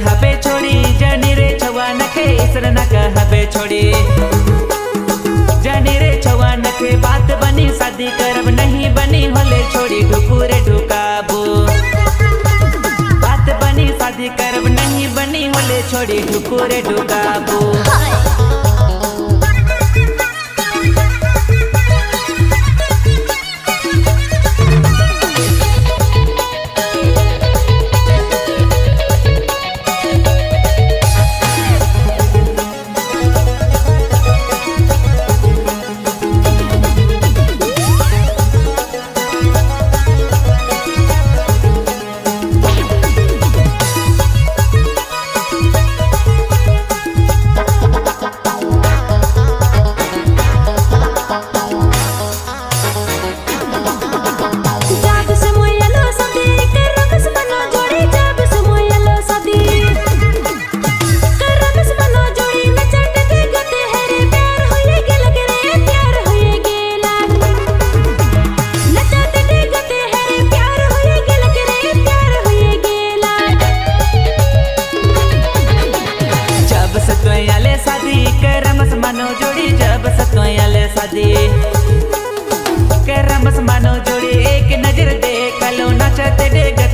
हबे छोड़ी जानी रे छवा नखे इसर न कहबे छोड़ी जानी रे छवा नखे बात बनी शादी करब नहीं बनी होले छोड़ी ढुकुरे ढुकाबो बात बनी शादी करब नहीं बनी होले छोड़ी ढुकुरे ढुकाबो। जोड़ी जब सतोयाले शादी करमस मानो जोड़ी एक नजर देख लो नाचते डेग।